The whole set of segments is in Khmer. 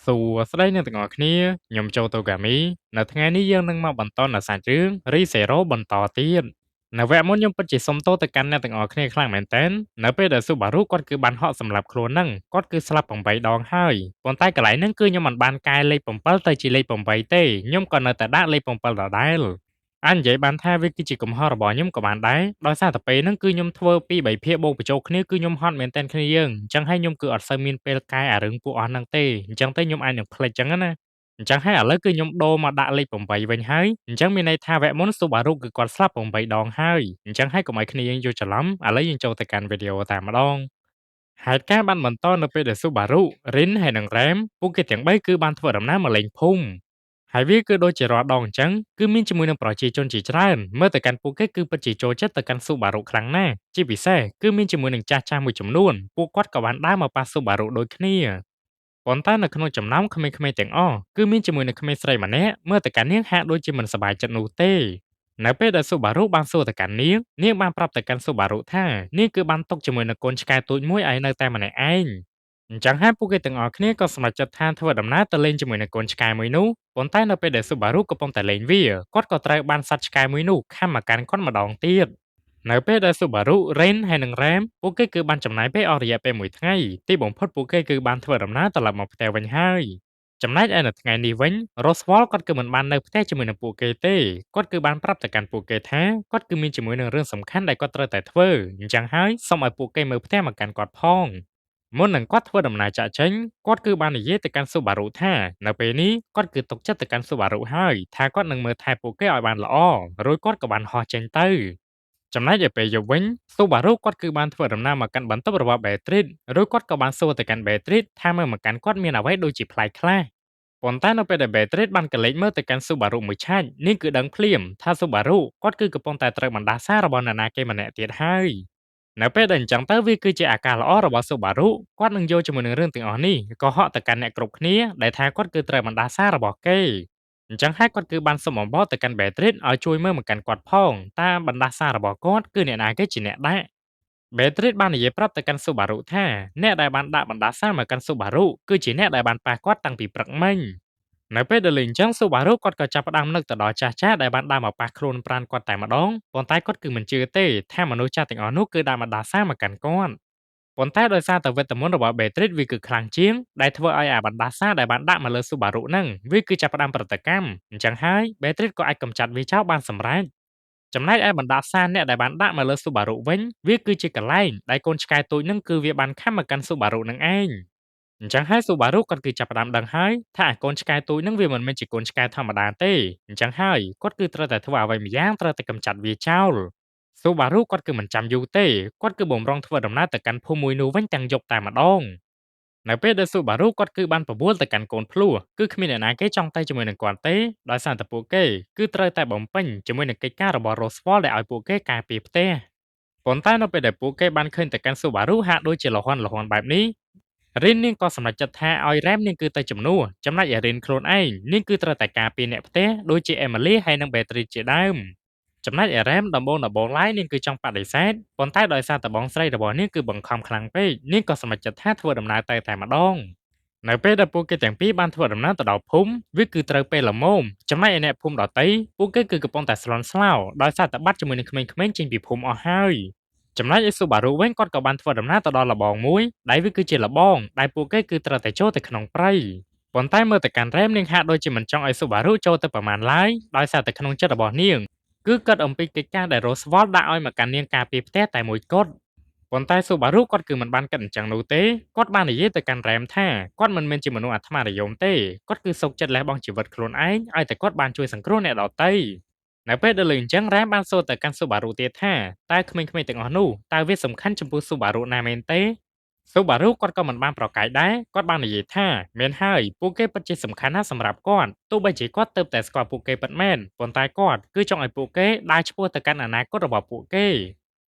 សួស្តីអ្នកទាំងអស់គ្នាខ្ញុំចូលតូកាមីនៅថ្ងៃនេះយើងនឹងមកបន្តនៅសាច់រឿង Re:Zero បន្តទៀតនៅវគ្គមុនខ្ញុំពិតជាសុំទោសទៅកាន់អ្នកទាំងអស់គ្នាខ្លាំងមែនទែននៅពេលដែល Subaru គាត់គឺបានហក់សម្លាប់ខ្លួនហ្នឹងគាត់គឺស្លាប់8ដងហើយប៉ុន្តែកន្លែងហ្នឹងគឺខ្ញុំមិនបានកែលេខ7ទៅជាលេខ8ទេខ្ញុំក៏នៅតែដាក់លេខ7ដដែលអាចនិយាយបានថាវាគឺជាកំហុសរបស់ខ្ញុំក៏បានដែរដោយសារតែពេលហ្នឹងគឺខ្ញុំធ្វើពី3ភាគបូកបញ្ចូលគ្នាគឺខ្ញុំហត់មែនទែនគ្នាយើងអញ្ចឹងហើយខ្ញុំគឺអត់សូវមានពេលកែអារឿងពួកអស់ហ្នឹងទេអញ្ចឹងទៅខ្ញុំអាចនឹងភ្លេចអញ្ចឹងណាអញ្ចឹងហើយឥឡូវគឺខ្ញុំដូរមកដាក់លេខ8វិញហើយអញ្ចឹងមានន័យថាវគ្គមុន Subaru គឺគាត់ស្លាប់8ដងហើយអញ្ចឹងហើយកុំឲ្យគ្នាយើងយល់ច្រឡំឥឡូវយើងចូលទៅកាន់វីដេអូតែម្ដងហេតុការណ៍បានបន្តនៅពេលដែល Subaru, Rin ហើយនិង Rem ពួកគេទាំង3គឺបានធ្វើដំណើរមកលេងភូមិហើយវាគឺដូចជារាល់ដងអញ្ចឹងគឺមានជាមួយនឹងប្រជាជនជាច្រើនមើលទៅកាន់ពួកគេគឺពិតជាចូលចិត្តទៅកាន់ Subaru ខ្លាំងណាស់ជាពិសេសគឺមានជាមួយនឹងចាស់ចាស់មួយចំនួនពួកគាត់ក៏បានដើរមកប៉ះ Subaru ដូចគ្នាប៉ុន្តែនៅក្នុងចំណោមក្មេងៗទាំងអស់គឺមានជាមួយនឹងក្មេងស្រីម្នាក់មើលទៅកាន់នាងហាក់ដូចជាមិនសប្បាយចិត្តនោះទេនៅពេលដែល Subaru បានសួរទៅកាន់នាងនាងបានប្រាប់ទៅកាន់ Subaru ថានាងគឺបានទុកជាមួយនឹងកូនឆ្កែតូចមួយឲ្យនៅតែម្នាក់ឯងអញ្ចឹងហើយពួកគេទាំងអស់គ្នាក៏សម្រេចចិត្តថាធ្វើដំណើរទៅលេងជាមួយនឹងកូនឆ្កែមួយនោះប៉ុន្តែនៅពេលដែល Subaru កំពុងតែលេងវាគាត់ក៏ត្រូវបានសត្វឆ្កែមួយនោះខាំមកកាន់គាត់ម្ដងទៀតនៅពេលដែល Subaru, Rin ហើយនិង Rem ពួកគេគឺបានចំណាយពេលអស់រយៈពេលមួយថ្ងៃទីបំផុតពួកគេគឺបានធ្វើដំណើរត្រឡប់មកផ្ទះវិញហើយចំណែកឯនៅថ្ងៃនេះវិញ Roswaal គាត់គឺមិនបាននៅផ្ទះជាមួយនឹងពួកគេទេគាត់គឺបានប្រាប់ទៅកាន់ពួកគេថាគាត់គឺមានជាមួយនឹងរឿងសំខាន់ដែលគាត់ត្រូវតែធ្វើអញ្ចឹងហើយសូមឲ្យពួកគេមើលផ្ទះមកកាន់គាត់ផងមុននឹងគាត់ធ្វើដំណើរចាក់ចេញគាត់គឺបាននិយាយទៅកាន់ Subaru ថានៅពេលនេះគាត់គឺទុកចិត្តទៅកាន់ Subaru ហើយថាគាត់នឹងមើលថែពួកគេឲ្យបានល្អរួចគាត់ក៏បានហោះចេញទៅចំណែកឯពេលយប់វិញ Subaru គាត់គឺបានធ្វើដំណើរមកកាន់បន្ទប់របស់ Beatrice រួចគាត់ក៏បានសួរទៅកាន់ Beatrice ថាមើលមកកាន់គាត់មានអ្វីដូចជាប្លែកខ្លះប៉ុន្តែនៅពេលដែល Beatrice បានកលេចមើលទៅកាន់ Subaru មួយឆាច់នាងគឺដឹងភ្លាមថា Subaru គាត់គឺកំពុងតែត្រូវបណ្ដាសារបស់នរណាគេម្នាក់ទៀតហើយនៅពេលដែលអញ្ចឹងទៅវាគឺជាឱកាសល្អរបស់ Subaru គាត់នឹងយកជាមួយនឹងរឿងទាំងអស់នេះក៏ហក់ទៅកាន់អ្នកគ្រប់គ្នាដែលថាគាត់គឺត្រូវបណ្ដាសារបស់គេអញ្ចឹងហើយគាត់គឺបានសុំអំបរទៅកាន់ Beatrice ឲ្យជួយមើលមកកាន់គាត់ផងតាមបណ្ដាសារបស់គាត់គឺអ្នកណាគេជាអ្នកដាក់ Beatrice បាននិយាយប្រាប់ទៅកាន់ Subaru ថាអ្នកដែលបានដាក់បណ្ដាសាមកកាន់ Subaru គឺជាអ្នកដែលបានប៉ះគាត់តាំងពីព្រឹកមិញនៅពេលដែលលេងអញ្ចឹង Subaru គាត់ក៏ចាប់ផ្ដើមនឹកទៅដល់ចាស់ចាស់ដែលបានដើរមកប៉ះខ្លួនប្រានគាត់តែម្ដងប៉ុន្តែគាត់គឺមិនជឿទេថាមនុស្សចាស់ទាំងអស់នោះគឺដាក់បណ្ដាសាមកកាន់គាត់ប៉ុន្តែដោយសារតែវេទមន្តរបស់ Beatrice វាគឺខ្លាំងជាងដែលធ្វើឲ្យអាបណ្ដាសាដែលបានដាក់មកលើ Subaru ហ្នឹងវាគឺចាប់ផ្ដើមប្រតិកម្មអញ្ចឹងហើយ Beatrice ក៏អាចកម្ចាត់វាចោលបានសម្រេចចំណែកឯបណ្ដាសាអ្នកដែលបានដាក់មកលើ Subaru វិញវាគឺជាកន្លែងដែលកូនឆ្កែតូចហ្នឹងគឺវាបានខំមកកាន់ Subaru នឹងឯងអញ្ចឹងហើយ Subaru គាត់គឺចាប់ផ្ដើមដឹងហើយថាអាកូនឆ្កែតូចហ្នឹងវាមិនមែនជាកូនឆ្កែធម្មតាទេអញ្ចឹងហើយគាត់គឺត្រូវតែធ្វើអ្វីម្យ៉ាងត្រូវតែកម្ចាត់វាចោល Subaru គាត់គឺមិនចាំយូរទេគាត់គឺបំរុងធ្វើដំណើរទៅកាន់ភូមិមួយនោះវិញទាំងយប់តែម្ដងនៅពេលដែល Subaru គាត់គឺបានបបួលទៅកាន់កូនភ្លោះគឺគ្មានអ្នកណាគេចង់ទៅជាមួយនឹងគាត់ទេដោយសារតែពួកគេគឺត្រូវតែបំពេញជាមួយនឹងកិច្ចការរបស់ Roswaal ដែលឲ្យពួកគេការពារផ្ទះប៉ុន្តែនៅពេលដែលពួកគេបានឃើញទៅកាន់ Subaru ហាក់ដូចជាលហន់លហន់បែបនេះរិននាងក៏សម្រេចចិត្តថាឲ្យរ៉ែមនាងគឺទៅជំនួសចំណែកឯរិនខ្លួនឯងនាងគឺត្រូវតែការពារអ្នកផ្ទះដូចជាអេមីលីហើយនិងបេទ្រីជាដើមចំណែកឯរ៉ែមដំបូងដំបូងឡើយនាងគឺចង់បដិសេធប៉ុន្តែដោយសារតែបងស្រីរបស់នាងគឺបង្ខំខ្លាំងពេកនាងក៏សម្រេចចិត្តថាធ្វើដំណើរទៅតែម្ដងនៅពេលដែលពួកគេទាំងពីរបានធ្វើដំណើរទៅដល់ភូមិវាគឺត្រូវពេលល្មមចំណែកឯអ្នកភូមិដទៃពួកគេគឺកំពុងតែស្លន់ស្លោដោយសារតែបាត់ជាមួយនឹងក្មេងៗចេញពីភូមិអស់ហើយចំណែកឯ Subaru វិញគាត់ក៏បានធ្វើដំណើរទៅដល់លបងមួយដែលវាគឺជាលបងដែលពួកគេគឺត្រូវតែចូលទៅក្នុងព្រៃប៉ុន្តែមើលទៅកាន់រ៉េមនាងហាក់ដូចជាមិនចង់ឲ្យ Subaru ចូលទៅប្រមាណឡើយដោយសារតែក្នុងចិត្តរបស់នាងគឺគិតអំពីកិច្ចការដែល Roswaal ដាក់ឲ្យមកកាន់នាងការពារផ្ទះតែមួយគត់ប៉ុន្តែ Subaru គាត់គឺមិនបានគិតអញ្ចឹងនោះទេគាត់បាននិយាយទៅកាន់រ៉េមថាគាត់មិនមែនជាមនុស្សអាត្មានិយមទេគាត់គឺសុខចិត្តលះបង់ជីវិតខ្លួនឯងឲ្យតែគាត់បានជួយសង្គ្រោះអ្នកដទៃនៅពេលដែលលើអញ្ចឹងរ៉ែមបានសួរទៅកាន់ Subaru ទៀតថាតើក្មេងៗទាំងអស់នោះតើវាសំខាន់ចំពោះ Subaru ណាមែនទេ Subaru គាត់ក៏មិនបានប្រកែកដែរគាត់បាននិយាយថាមែនហើយពួកគេពិតជាសំខាន់ណាស់សម្រាប់គាត់ទោះបីជាគាត់ទើបតែស្គាល់ពួកគេពិតមែនប៉ុន្តែគាត់គឺចង់ឲ្យពួកគេដើរឆ្ពោះទៅកាន់អនាគតរបស់ពួកគ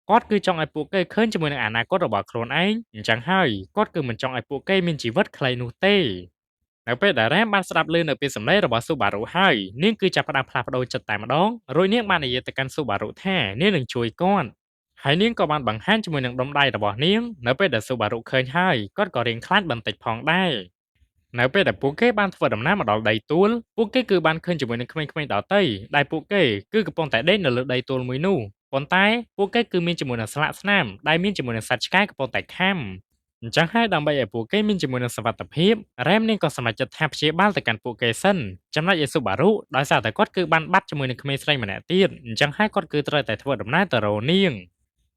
េគាត់គឺចង់ឲ្យពួកគេឃើញជាមួយនឹងអនាគតរបស់ខ្លួនឯងអញ្ចឹងហើយគាត់គឺមិនចង់ឲ្យពួកគេមានជីវិតខ្លីនោះទេនៅពេលដែលរ៉ែមបានស្ដាប់ឮនៅពីសម្លេងរបស់ Subaru ហើយនាងគឺចាប់ផ្ដើមផ្លាស់ប្ដូរចិត្តតែម្ដងរួចនាងបាននិយាយទៅកាន់ Subaru ថានាងនឹងជួយគាត់ ហើយនាងក៏បានបង្ហាញជាមួយនឹងដុំដៃរបស់នាងនៅពេលដែល Subaru ឃើញហើយគាត់ក៏រៀងខ្លាចបន្តិចផងដែរ។ នៅពេលដែលពួកគេបានធ្វើដំណើរមកដល់ដីទួលពួកគេគឺបានឃើញជាមួយនឹងក្មេងៗដទៃដែលពួកគេគឺកំពុងតែដេកនៅលើដីទួលមួយនោះប៉ុន្តែពួកគេគឺមានជាមួយនឹងស្លាកស្នាមដែលមានជាមួយនឹងសត្វឆ្កែកំពុងតែខាំអញ្ចឹងហើយដើម្បីឲ្យពួកគេមានជាមួយនឹងសុវត្ថិភាពរ៉េមនាងក៏សម្រេចចិត្តថាព្យាបាលទៅកាន់ពួកគេសិនចំណែកឯស៊ូបារុដោយសារតែគាត់គឺបានបាត់ជាមួយនឹងក្មេងស្រីម្នាក់ទៀតអញ្ចឹងហើយគាត់គឺត្រូវតែធ្វើដំណើរទៅរកនាង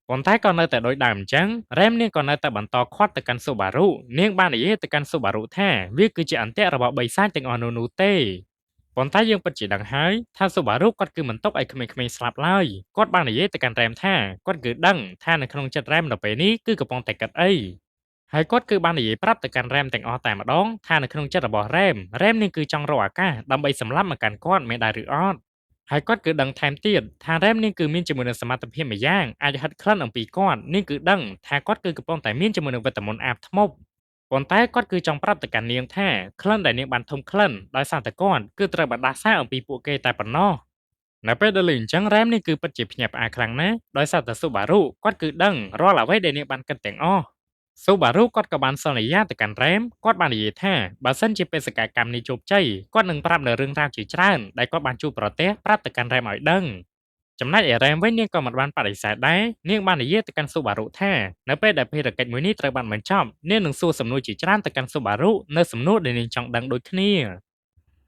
ប៉ុន្តែក៏នៅតែដូចដើមអញ្ចឹងរ៉េមនាងក៏នៅតែបន្តខាត់ទៅកាន់ស៊ូបារុនាងបាននិយាយទៅកាន់ស៊ូបារុថាវាគឺជាអន្ទាក់របស់បិសាចទាំងអស់នោះនោះទេប៉ុន្តែយើងពិតជាដឹងហើយថាស៊ូបារុគាត់គឺមិនទុកឲ្យក្មេងៗស្លាប់ឡើយគាត់បាននិយាយទៅកាន់រ៉េមថាគាត់គឺដឹងថានៅក្នុងចិត្តរ៉េមនៅពេលនេះគឺកំពុងតែគិតអីហើយគាត់គឺបាននិយាយប្រាប់ទៅកាន់រ៉េមទាំងអស់តែម្ដងថានៅក្នុងចិត្តរបស់រ៉េមរ៉េមនាងគឺចង់រកឱកាសដើម្បីសម្លាប់មកកាន់គាត់មែនដែរឬអត់ហើយគាត់គឺដឹងថែមទៀតថារ៉េមនាងគឺមានជាមួយនឹងសមត្ថភាពម្យ៉ាងអាចហិតក្លិនអំពីគាត់នាងគឺដឹងថាគាត់គឺកំពុងតែមានជាមួយនឹងវេទមន្តអាបធ្មប់ប៉ុន្តែគាត់គឺចង់ប្រាប់ទៅកាន់នាងថាក្លិនដែលនាងបានធំក្លិនដោយសារតែគាត់គឺត្រូវបណ្ដាសាអំពីពួកគេតែប៉ុណ្ណោះនៅពេលដែលលឺអញ្ចឹងរ៉េមនេះគឺពិតជាភ្ញាក់ផ្អើលខ្លាំងណាស់ដោយសារតែស៊ូបារុគាត់គឺដឹងរាល់អ្វីដែលនាងបានគិតទាំងអស់ស៊ូបារុគាត់ក៏បានសន្យាទៅកាន់រ៉េមគាត់បាននិយាយថាបើសិនជាបេសកកម្មនេះជោគជ័យគាត់នឹងប្រាប់នៅរឿងរ៉ាវជាច្រើនដែលគាត់បានជួបប្រទះប្រាប់ទៅកាន់រ៉េមឲ្យដឹងចំណែកឯរ៉េមវិញនាងក៏មិនបានបដិសេធដែរនាងបាននិយាយទៅកាន់ស៊ូបារុថានៅពេលដែលភារកិច្ចមួយនេះត្រូវបានបញ្ចប់នាងនឹងសួរសំណួរជាច្រើនទៅកាន់ស៊ូបារុនៅសំណួរដែលនាងចង់ដឹងដូចគ្នា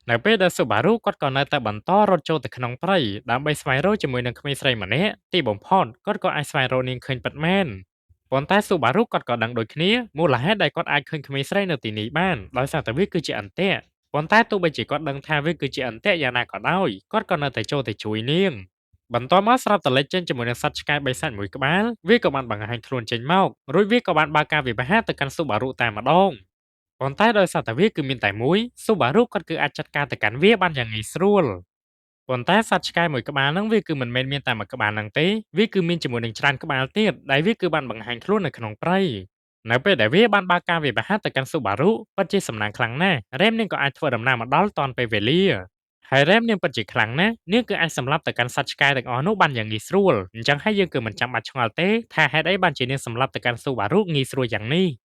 នៅពេលដែលស៊ូបារុគាត់ក៏នៅតែបន្តរត់ចូលទៅក្នុងព្រៃដើម្បីស្វែងរកជាមួយនឹងក្មេងស្រីម្នាក់ទីបំផុតគាត់ក៏អាចស្វែងរកនាងឃើញពិតមែនប៉ុន្តែស៊ូបារុគាត់ក៏ដឹងដូចគ្នាមូលហេតុដែលគាត់អាចឃើញក្មេងស្រីនៅទីនេះបានដោយសារតែវាគឺជាអន្ទាក់ប៉ុន្តែទោះបីជាគាត់ដឹងថាវាគឺជាអន្ទាក់យ៉ាងណាក៏ដោយគាត់ក៏នៅតែចូលទៅជួយនាងបន្ទាប់មកស្រាប់តែលេចចេញជាមួយនឹងសត្វឆ្កែបិសាចមួយក្បាលវាក៏បានបង្ហាញខ្លួនចេញមករួចវាក៏បានបើកការវិវហាទៅកាន់ស៊ូបារុតែម្ដងប៉ុន្តែដោយសារតែវាគឺមានតែមួយស៊ូបារុគាត់គឺអាចចាត់ការទៅកាន់វាបានយ៉ាងងាយស្រួលប៉ុន្តែសត្វឆ្កែមួយក្បាលហ្នឹងវាគឺមិនមែនមានតែមួយក្បាលហ្នឹងទេវាគឺមានជាមួយនឹងច្រើនក្បាលទៀតដែលវាគឺបានបង្ហាញខ្លួននៅក្នុងព្រៃនៅពេលដែលវាបានបើកការវិវហាទៅកាន់ស៊ូបារុពិតជាសំណាងខ្លាំងណាស់រ៉េមនាងក៏អាចធ្វើដំណើរមកដល់ទាន់ពេលវេលាហើយរ៉េមនាងពិតជាខ្លាំងណាស់នាងគឺអាចសម្លាប់ទៅកាន់សត្វឆ្កែទាំងអស់នោះបានយ៉ាងងាយស្រួលអញ្ចឹងហើយយើងគឺមិនចាំបាច់ឆ្ងល់ទេថាហេតុអីបានជានាងសម្លាប់ទៅកាន់ស៊ូបារុងាយស្រួលយ៉ាងនេះ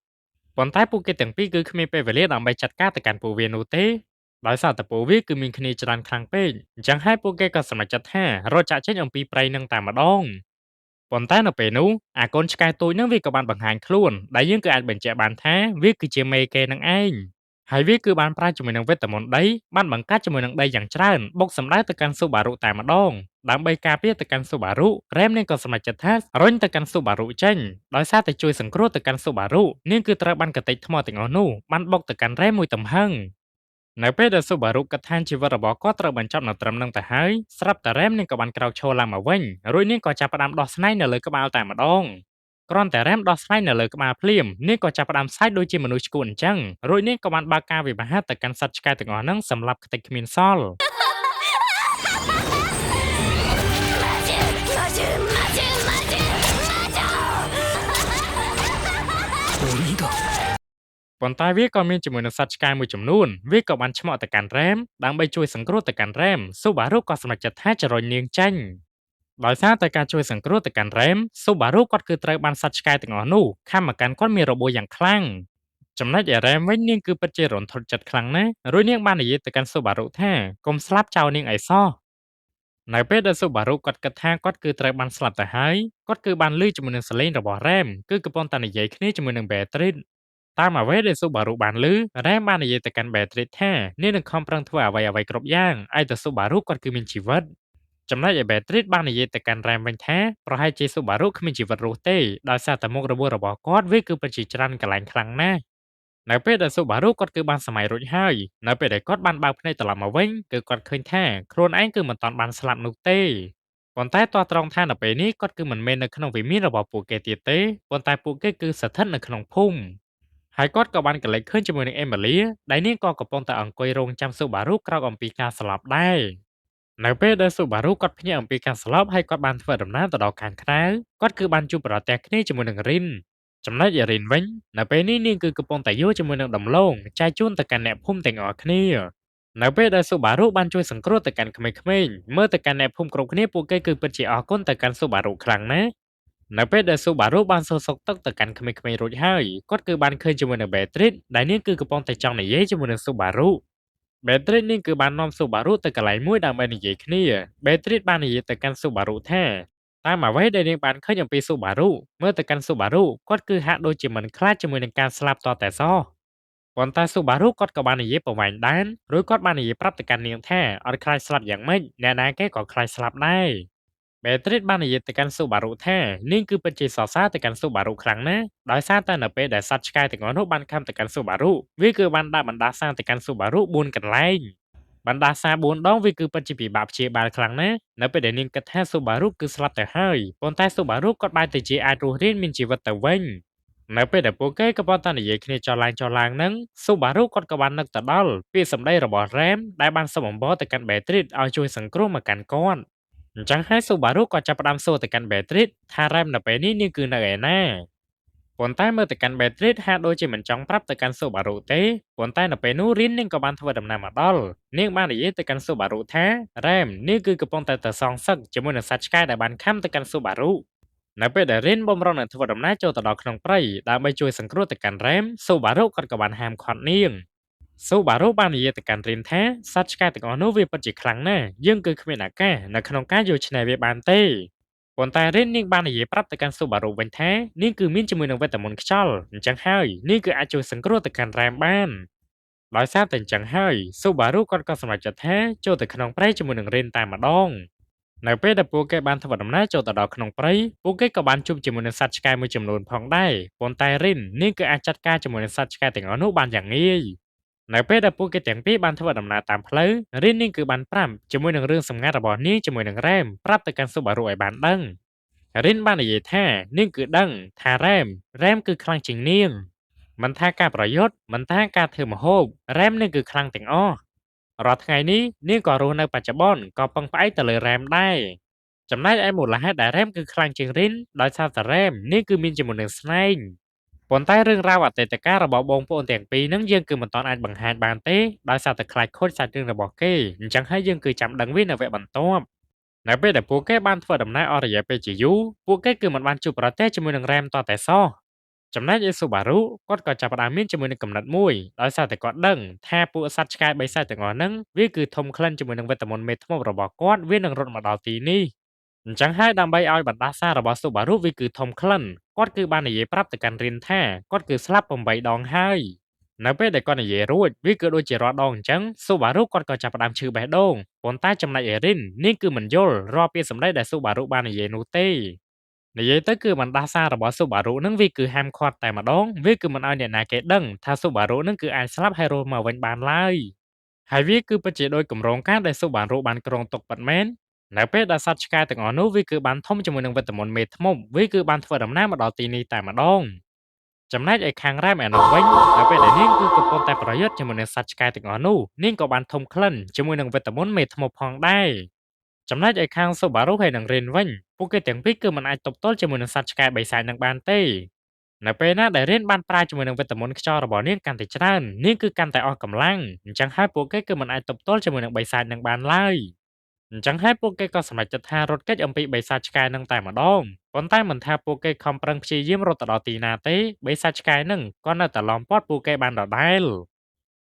ប៉ុន្តែពួកគេទាំងពីរគឺគ្មានពេលវេលាដើម្បីចាត់ការទៅកាន់ពួកវានោះទេដោយសារតែពួកវាគឺមានគ្នាច្រើនខ្លាំងពេកអញ្ចឹងហើយពួកគេក៏សម្រេចចិត្តថារត់ចាកចេញអំពីព្រៃនឹងតែម្ដងប៉ុន្តែនៅពេលនោះអាកូនឆ្កែទូចនឹងវាក៏បានបង្ហាញខ្លួនដែលយើងគឺអាចបញ្ជាក់បានថាវាគឺជាមេគេនឹងឯងហើយវាគឺបានប្រើជាមួយនឹងវេទមន្តដីបានបង្កើតជាមួយនឹងដីយ៉ាងច្រើនបុកសម្ដៅទៅកាន់ស៊ូបារុតែម្ដងដើម្បីការពារទៅកាន់ស៊ូបារុរ៉េមនាងក៏សម្រេចចិត្តថារុញទៅកាន់ស៊ូបារុចេញដោយសារតែជួយសង្គ្រោះទៅកាន់ស៊ូបារុនាងគឺត្រូវបានកតិចថ្មទាំងអស់នោះបានបុកទៅកាន់រ៉េមមួយទំហឹងនៅពេលដែលស៊ូបារុគិតថាជីវិតរបស់គាត់ត្រូវបញ្ចប់នៅត្រឹមនឹងទៅហើយស្រាប់តែរ៉េមនាងក៏បានក្រោកឈរឡើងមកវិញរួចនាងក៏ចាប់ផ្ដើមដោះស្នែងនៅលើក្បាលតែម្ដងគ្រាន់តែរ៉េមដោះស្នែងនៅលើក្បាលភ្លាមនាងក៏ចាប់ផ្ដើមសើចដូចជាមនុស្សឆ្កួតអញ្ចឹងរួចនាងក៏បានបើកការវិវហាទៅកាន់សត្វឆ្កែទាំងអស់ហ្នឹងសម្លាប់ខ្ទេចគ្មានសល់ប៉ុន្តែវាក៏មានជាមួយនឹងសត្វឆ្កែមួយចំនួនវាក៏បានឆ្មក់ទៅកាន់រ៉េមដើម្បីជួយសង្គ្រោះទៅកាន់រ៉េមស៊ូបារុក៏សម្រេចចិត្តថាចរុញនាងចេញដោយសារតែការជួយសង្គ្រោះទៅកាន់រ៉េមស៊ូបារុគាត់គឺត្រូវបានសត្វឆ្កែទាំងអស់នោះខាំមកកាន់គាត់មានរបួសយ៉ាងខ្លាំងចំណែកឯរ៉េមវិញនាងគឺពិតជារន្ធត់ចិត្តខ្លាំងណាស់រួចនាងបាននិយាយទៅកាន់ស៊ូបារុថាកុំស្លាប់ចោលនាងអីសោះនៅពេលដែលស៊ូបារុគាត់គិតថាគាត់គឺត្រូវបានស្លាប់ទៅហើយគាត់គឺបានឮជាមួយនឹងសំឡេងរបស់រ៉េមគឺកំពុងតែនិយាយគ្នាជាមួយនឹងបេទ្រីតតាមអ្វីដែលស៊ូបារុបានឮរ៉េមបាននិយាយទៅកាន់បេទ្រីតថានាងនឹងខំប្រឹងធ្វើអ្វីៗគ្រប់យ៉ាងឲ្យតែស៊ូបារុគាត់គឺមានជីវិតចំណែកឯបេទ្រីតបាននិយាយទៅកាន់រ៉េមវិញថាប្រហែលជាស៊ូបារុគ្មានជីវិតរស់ទេដោយសារតែមុខរបួសរបស់គាត់វាគឺពិតជាច្រើនកន្លែងខ្លាំងណាស់នៅពេលដែលស៊ូបារុគាត់គឺបានសម័យរួចហើយនៅពេលដែលគាត់បានបើកភ្នែកត្រឡប់មកវិញគឺគាត់ឃើញថាខ្លួនឯងគឺមិនទាន់បានស្លាប់នោះទេប៉ុន្តែតោះត្រង់ថានៅពេលនេះគាត់គឺមិនមែននៅក្នុងវិមានរបស់ពួកគេទៀតទេប៉ុន្តែពួកគេគឺស្ថិតនៅក្នុងភូមិហើយគាត់ក៏បានកលេចឃើញជាមួយនឹងអេមីលីដែលនាងក៏កំពុងតែអង្គុយរងចាំស៊ូបារុក្រោកអំពីការស្លាប់ដែរនៅពេលដែលស៊ូបារុគាត់ភ្ញាក់អំពីការស្លាប់ហើយគាត់បានធ្វើដំណើរទៅដល់ខាងក្រៅគាត់គឺបានជួបប្រទះគ្នាជាមួយនឹងរីនចំណែកឯរីនវិញនៅពេលនេះនាងគឺកំពុងតែយកជាមួយនឹងដំឡូងចែកជូនទៅកាន់អ្នកភូមិទាំងអស់គ្នានៅពេលដែលស៊ូបារុបានជួយសង្គ្រោះទៅកាន់ក្មេងៗមើលទៅកាន់អ្នកភូមិគ្រប់គ្នាពួកគេគឺពិតជាអរគុណទៅកាន់ស៊ូបារុខ្លាំងណាស់ នៅពេលដែលស៊ូបារុបានសួរសុខទុក្ខទៅកាន់ក្មេងៗរួចហើយគាត់គឺបានឃើញជាមួយនឹងបេទ្រីតដែលនាងគឺកំពុងតែចង់និយាយជាមួយនឹងស៊ូបារុបេទ្រីតនាងគឺបាននាំស៊ូបារុទៅកន្លែងមួយដើម្បីនិយាយគ្នាបេទ្រីតបាននិយាយទៅកាន់ស៊ូបារុថាតាមអ្វីដែលនាងបានឃើញអំពីស៊ូបារុមើលទៅកាន់ស៊ូបារុគាត់គឺហាក់ដូចជាមិនខ្លាចជាមួយនឹងការស្លាប់តតែសោះប៉ុន្តែស៊ូបារុគាត់ក៏បាននិយាយប្រវែងដែនរួចគាត់បាននិយាយប្រាប់ទៅកាន់នាងថាអត់ខ្លាចស្លាប់យ៉ាងម៉េចអ្នកណាគេក៏ខ្លាចស្លាប់ដែរបេទ្រីតបាននិយាយទៅកាន់ស៊ូបារុថានាងគឺពិតជាសរសើរទៅកាន់ស៊ូបារុខ្លាំងណាស់ដោយសារតែនៅពេលដែលសត្វឆ្កែទាំងអស់នោះបានខំទៅកាន់ស៊ូបារុវាគឺបានដាក់បណ្ដាសាទៅកាន់ស៊ូបារុ4កន្លែងបណ្ដាសា4ដងវាគឺពិតជាពិបាកព្យាបាលខ្លាំងណាស់នៅពេលដែលនាងគិតថាស៊ូបារុគឺស្លាប់ទៅហើយប៉ុន្តែស៊ូបារុគាត់បែរទៅជាអាចរស់រានមានជីវិតទៅវិញនៅពេលដែលពួកគេកំពុងតែនិយាយគ្នាចោលឡើងចោលឡើងហ្នឹងស៊ូបារុគាត់ក៏បាននឹកទៅដល់ពាក្យសម្ដីរបស់រ៉េមដែលបានសុំអំបរទៅកាន់បេទ្រីតឲ្យជួយសង្គ្រោះមកកាន់គាត់អញ្ចឹងហើយស៊ូបារុក៏ចាប់ផ្ដើមសួរទៅកាន់បេទ្រីតថារ៉េមនៅពេលនេះនាងគឺនៅឯណាប៉ុន្តែមើលទៅកាន់បេទ្រីតហាក់ដូចជាមិនចង់ប្រាប់ទៅកាន់ស៊ូបារុទេប៉ុន្តែនៅពេលនោះរីននាងក៏បានធ្វើដំណើរមកដល់នាងបាននិយាយទៅកាន់ស៊ូបារុថារ៉េមនាងគឺកំពុងតែទៅសងសឹកជាមួយនឹងសត្វឆ្កែដែលបានខំទៅកាន់ស៊ូបារុនៅពេលដែលរីនបំរុងនឹងធ្វើដំណើរចូលទៅដល់ក្នុងព្រៃដើម្បីជួយសង្គ្រោះទៅកាន់រ៉េមស៊ូបារុគាត់ក៏បានហាមឃាត់នាងស៊ូបារុបាននិយាយទៅកាន់រីនថាសត្វឆ្កែទាំងអស់នោះវាពិតជាខ្លាំងណាស់យើងគឺគ្មានឱកាសនៅក្នុងការយកឈ្នះវាបានទេប៉ុន្តែរីននាងបាននិយាយប្រាប់ទៅកាន់ស៊ូបារុវិញថានាងគឺមានជាមួយនឹងវេទមន្តខ្យល់អញ្ចឹងហើយនាងគឺអាចជួយសង្គ្រោះទៅកាន់រ៉េមបានដោយសារតែអញ្ចឹងហើយស៊ូបារុគាត់ក៏សម្រេចចិត្តថាចូលទៅក្នុងព្រៃជាមួយនឹងរីនតែម្ដងនៅពេលដែលពួកគេបានធ្វើដំណើរចូលទៅដល់ក្នុងព្រៃពួកគេក៏បានជួបជាមួយនឹងសត្វឆ្កែមួយចំនួនផងដែរប៉ុន្តែរីននាងគឺអាចចាត់ការជាមួយនឹងសត្វឆ្កែទាំងអស់នោះបានយ៉ាងងាយនៅពេលដែលពួកគេទាំងពីរបានធ្វើដំណើរតាមផ្លូវរីននាងគឺបានប្រាប់ជាមួយនឹងរឿងសម្ងាត់របស់នាងជាមួយនឹងរ៉េមប្រាប់ទៅកាន់ស៊ូបារុឲ្យបានដឹងរីនបាននិយាយថានាងគឺដឹងថារ៉េមគឺខ្លាំងជាងនាងមិនថាការប្រយុទ្ធមិនថាការធ្វើម្ហូបរ៉េមនាងគឺខ្លាំងទាំងអស់រាល់ថ្ងៃនេះនាងក៏រស់នៅបច្ចុប្បន្នក៏ពឹងផ្អែកទៅលើរ៉េមដែរចំណែកឯមូលហេតុដែលរ៉េមគឺខ្លាំងជាងរីនដោយសារតែរ៉េមនាងគឺមានជាមួយនឹងស្នែងប៉ុន្តែរឿងរ៉ាវអតីតកាលរបស់បងប្អូនទាំងពីរហ្នឹងយើងគឺមិនទាន់អាចបង្ហាញបានទេដោយសារតែខ្លាចខូចសាច់រឿងរបស់គេអញ្ចឹងហើយយើងគឺចាំដឹងវានៅវគ្គបន្ទាប់នៅពេលដែលពួកគេបានធ្វើដំណើរអស់រយៈពេលជាយូរពួកគេគឺមិនបានជួបប្រទះជាមួយនឹងរ៉េមតតែសោះចំណែកឯស៊ូបារុគាត់ក៏ចាប់ផ្ដើមមានជាមួយនឹងកំណត់មួយដោយសារតែគាត់ដឹងថាពួកសត្វឆ្កែបិសាចទាំងអស់ហ្នឹងវាគឺធំក្លិនជាមួយនឹងវេទមន្តមេធ្មប់របស់គាត់វានឹងរត់មកដល់ទីនេះអញ្ចឹងហើយដើម្បីឲ្យបណ្ដាសារបស់ស៊ូបារុវាគឺធំក្លិនគាត់គឺបាននិយាយប្រាប់ទៅកាន់រីនថាគាត់គឺស្លាប់8ដងហើយនៅពេលដែលគាត់និយាយរួចវាគឺដូចជារាល់ដងអញ្ចឹងស៊ូបារុគាត់ក៏ចាប់ផ្ដើមឈឺបេះដូងប៉ុន្តែចំណែកឯរីននាងគឺមិនយល់រាល់ពាក្យសម្ដីដែលស៊ូបារុបាននិយាយនោះទេនិយាយទៅគឺបណ្ដាសារបស់ស៊ូបារុនឹងវាគឺហាមឃាត់តែម្ដងវាគឺមិនឲ្យអ្នកណាគេដឹងថាស៊ូបារុនឹងគឺអាចស្លាប់ហើយរស់មកវិញបានឡើយហើយវាគឺពិតជាដូចគម្រោងការដែលស៊ូបារុបានគ្រោងទុកពិតមែននៅពេលដែលសត្វឆ្កែទាំងអស់នោះវាគឺបានធំជាមួយនឹងវេទមន្តមេធ្មប់វាគឺបានធ្វើដំណើរមកដល់ទីនេះតែម្ដងចំណែកឯខាងរ៉ែមឯនោះវិញនៅពេលដែលនាងគឺកំពុងតែប្រយុទ្ធជាមួយនឹងសត្វឆ្កែទាំងអស់នោះនាងក៏បានធំក្លិនជាមួយនឹងវេទមន្តមេធ្មប់ផងដែរចំណែកឯខាងស៊ូបារុហើយនិងរីនវិញពួកគេទាំងពីរគឺមិនអាចទប់ទល់ជាមួយនឹងសត្វឆ្កែបិសាចនឹងបានទេនៅពេលណាដែលរីនបានប្រើជាមួយនឹងវេទមន្តខ្យល់របស់នាងកាន់តែច្រើននាងគឺកាន់តែអស់កម្លាំងអញ្ចឹងហើយពួកគេគឺមិនអាចទប់ទល់ជាមួយនឹងបិសាចនឹងបានឡើយអញ្ចឹងហើយពួកគេក៏សម្រេចចិត្តថារត់គេចអំពីបិសាចឆ្កែនឹងតែម្ដងប៉ុន្តែមិនថាពួកគេខំប្រឹងព្យាយាមរត់ទៅដល់ទីណាទេបិសាចឆ្កែនឹងក៏នៅតែឡោមព័ទ្ធពួកគេបានដដែល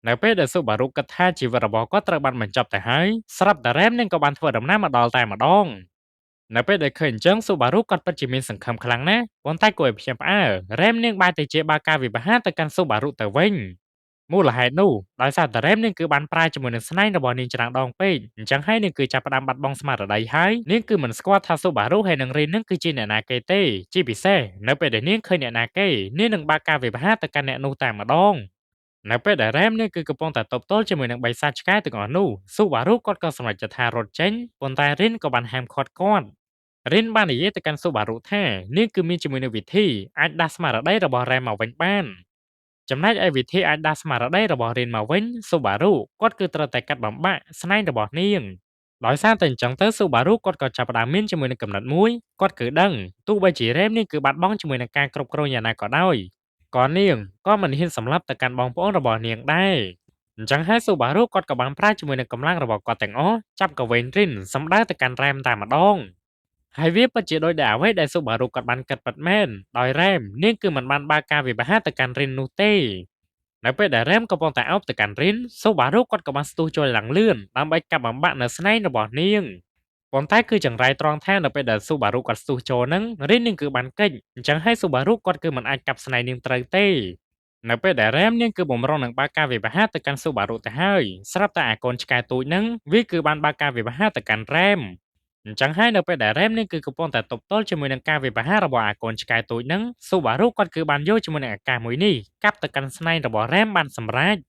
នៅពេលដែលស៊ូបារុគិតថាជីវិតរបស់គាត់ត្រូវបានបញ្ចប់ទៅហើយស្រាប់តែរ៉េមនាងក៏បានធ្វើដំណើរមកដល់តែម្ដងនៅពេលដែលឃើញអញ្ចឹងស៊ូបារុគាត់ពិតជាមានសង្ឃឹមខ្លាំងណាស់ប៉ុន្តែគួរឲ្យភ្ញាក់ផ្អើលរ៉េមនាងបែរទៅជាបើកការវិវហាទៅកាន់ស៊ូបារុទៅវិញមូលហេតុនោះដោយសារតែរ៉េមនាងគឺបានប្រើជាមួយនឹងស្នែងរបស់នាងច្រើនដងពេកអញ្ចឹងហើយនាងគឺចាប់ផ្ដើមបាត់បង់ស្មារតីហើយនាងគឺមិនស្គាល់ថាស៊ូបារុហើយនិងរីននឹងគឺជាអ្នកណាគេទេជាពិសេសនៅពេលដែលនាងឃើញអ្នកណាគេនាងនឹងបើកការវិវហាទៅកាន់អ្នកនោះតែម្ដងនៅពេលដែលរ៉េមនាងគឺកំពុងតែតបទល់ជាមួយនឹងបិសាចឆ្កែទាំងអស់នោះស៊ូបារុគាត់ក៏សម្រេចចិត្តថារត់ចេញប៉ុន្តែរីនក៏បានហាមឃាត់គាត់រីនបាននិយាយទៅកាន់ស៊ូបារុថានាងគឺមានជាមួយនឹងវិធីអាចដាស់ស្មារតីរបស់រ៉េមមកវិញបានចំណែកឯវិធីអាចដាស់ស្មារតីរបស់រីនមកវិញស៊ូបារុគាត់គឺត្រូវតែកាត់បំបាក់ស្នែងរបស់នាងដោយសារតែអញ្ចឹងទៅស៊ូបារុគាត់ក៏ចាប់ផ្ដើមមានជាមួយនឹងកំណត់មួយគាត់គឺដឹងទោះបីជារ៉េមនាងគឺបាត់បង់ជាមួយនឹងការគ្រប់គ្រងយ៉ាងណាក៏ដោយក៏នាងក៏មិនហ៊ានសម្លាប់ទៅកាន់បងប្អូនរបស់នាងដែរអញ្ចឹងហើយស៊ូបារុគាត់ក៏បានប្រើជាមួយនឹងកម្លាំងរបស់គាត់ទាំងអស់ចាប់កវែងរីនសម្ដៅទៅកាន់រ៉េមតែម្ដង ហើយវាពិតជាដូចដែលអ្វីដែលស៊ូបារុគាត់បានគិតពិតមែនដោយរ៉េមនាងគឺមិនបានបើកការវិវហាទៅកាន់រិននោះទេនៅពេលដែលរ៉េមកំពុងតែអោបទៅកាន់រិនស៊ូបារុគាត់ក៏បានស្ទុះចូលឡើងលឿនដើម្បីកាប់បំបាក់នៅស្នែងរបស់នាងប៉ុន្តែគឺចង្រៃត្រង់ថានៅពេលដែលស៊ូបារុគាត់ស្ទុះចូលហ្នឹងរិននាងគឺបានគេចអញ្ចឹងហើយស៊ូបារុគាត់គឺមិនអាចកាប់ស្នែងនាងត្រូវទេនៅពេលដែលរ៉េមនាងគឺបំរុងនឹងបើកការវិវហាទៅកាន់ស៊ូបារុទៅហើយស្រាប់តែអាកូនឆ្កែទូចហ្នឹងវាគឺបានបើកការវិវហាទៅកាន់រ៉េមអញ្ចឹងហើយនៅពេលដែលរ៉េមនាងគឺកំពុងតែទប់ទល់ជាមួយនឹងការវិវហារបស់អាកូនឆ្កែទូចហ្នឹងស៊ូបារុគាត់គឺបានយកជាមួយនឹងឱកាសមួយនេះកាប់ទៅកាន់ស្នែងរបស់រ៉េមបានសម្រេច។